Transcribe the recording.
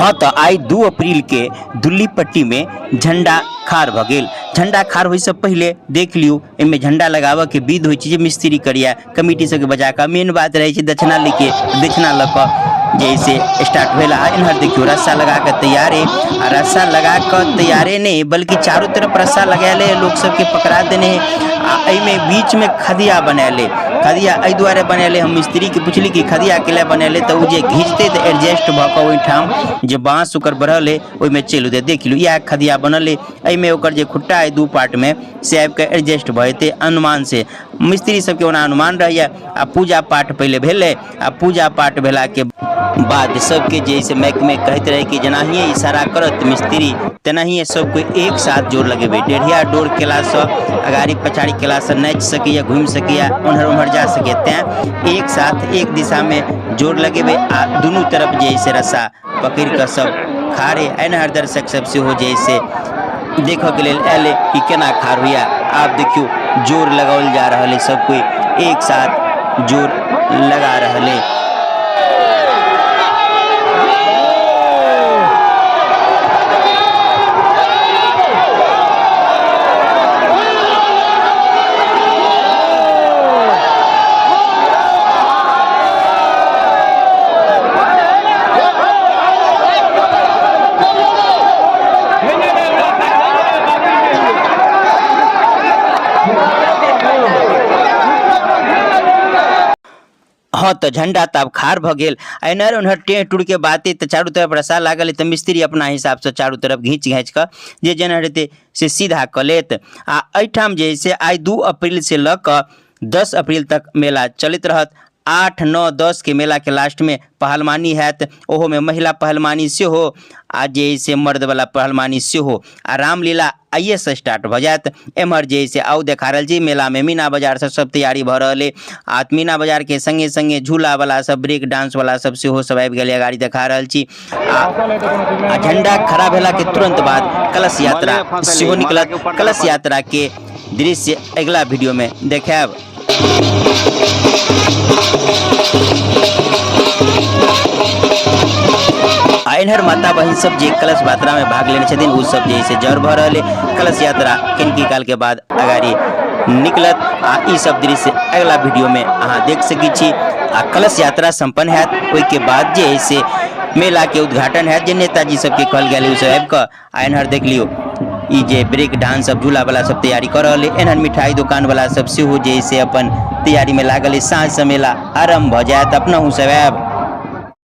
हाँ तऽ आइ 2 अप्रैल के दुल्लीपट्टी में झंडा खाड़ भऽ गेल। झंडा खाड़ होइसँ पहिले देख लियौ, एहिमे झंडा लगाबऽके विध होइ छै जे मिस्त्री करैए, कमिटी सबके बजा कऽ। मेन बात रहै छै दक्षिणा लैके, दक्षिणा लऽ कऽ जे से स्टार्ट भेल। आ एम्हर देखियौ रस्सा लगा कऽ तैयारे, आ रस्सा लगा कऽ तैयारे नहि बल्कि चारू तरफ रस्सा लगायल हइ, लोक सबके पकड़ा देने हइ। आ एहिमे बीचमे खदिया बनायल हइ। खदिया एहि दुआरे बनायल हइ, हम मिस्त्रीके पुछली कि खदिया केला बनायल हइ, तऽ ओ जे घिचतै तऽ एडजस्ट भऽ कऽ ओहिठाम जे बाँस ओकर बढ़ल हइ ओहिमे चलि औतै। देख लियौ इएह खदिया बनल हइ, एहिमे ओकर जे खुट्टा हइ दू पार्टमे से आबिके एडजस्ट भऽ जेतै अनुमान से। मिस्त्री सबके ओना अनुमान रहैए। आ पूजा पाठ पहिले भेलै, आ पूजा पाठ भेलाके बाद सबके जे से माइकमे कहैत रहै कि जेनाहिए इशारा करत मिस्त्री तेनाहिए सब कोइ एक साथ जोर लगेबै। डेढ़िया डोर केलासँ अगाड़ी पछाड़ी केलासँ नाचि सकैए, घुमि सकैए, ओम्हर ओम्हर जा सकैए, तैँ एक साथ एक दिशामे जोर लगेबै। आ दुनू तरफ जे से रस्सा पकड़ि कऽ सब खाड़े। एनहर दर्शक सब सेहो जे से देखऽके लेल आयल कि केना खाड़ होइए। आब देखियौ जोर लगाओल जा रहल अइ, सब कोइ एक साथ जोर लगा रहल अइ। हँ तऽ झंडा तऽ आब खाड़ भऽ गेल। आ एन्हर ओन्हर टेढ़ टूढ़के बाते तऽ चारू तरफ रस्सा लागल अइ, तऽ मिस्त्री अपना हिसाबसँ चारू तरफ घीच घाँचि कऽ जे जेना हेतै से सीधा कऽ लेत। आ एहिठाम जे हइ से आइ 2 अप्रैलसँ लऽ कऽ 10 अप्रैल तक मेला चलैत रहत। 8, 9, 10 के मेलाके लास्टमे पहलवानी हैत, ओहोमे महिला पहलवानी सेहो आ जे हइ से मर्दवला पहलवानी सेहो। आ रामलीला आइएसँ स्टार्ट भऽ जायत। एम्हर जे हइ से आउ देखा रहल छी मेलामे मीना बाजारसँ सब तैयारी भऽ रहल अइ। आ मीना बाजारके सङ्गे सङ्गे झूलावला सब, ब्रेक डांसवला सब सेहो सब आबि गेलै, गाड़ी देखा रहल छी। आ झंडा खड़ा भेलाके तुरन्त बाद कलश यात्रा सेहो निकलत। कलश यात्राके दृश्य अगिला वीडियोमे देखायब। आ एन्हर माता बहिन सब जे कलश यात्रा में भाग लेने छथिन ओ सब जे से जर भऽ रहल है। कलश यात्रा किनकी काल के बाद अगाड़ी निकलत। आ ई सब दृश्य अगला वीडियो में अहाँ देख सकै छी। आ कलश यात्रा संपन्न हैत ओहिके बाद जे है से मेला के उद्घाटन हैत, जे नेताजी सबके कहल गेल ओ सब आबि कऽ। आ एन्हर देख लियौ ई जे ब्रेक डांस सब झूला वाला सब तैयारी कऽ रहल है। एन्हर मिठाई दुकान वाला सब सेहो जे से अपन तैयारी में लागल है। साँझ से मेला आरम्भ भऽ जायत, अपनहु सब आयब।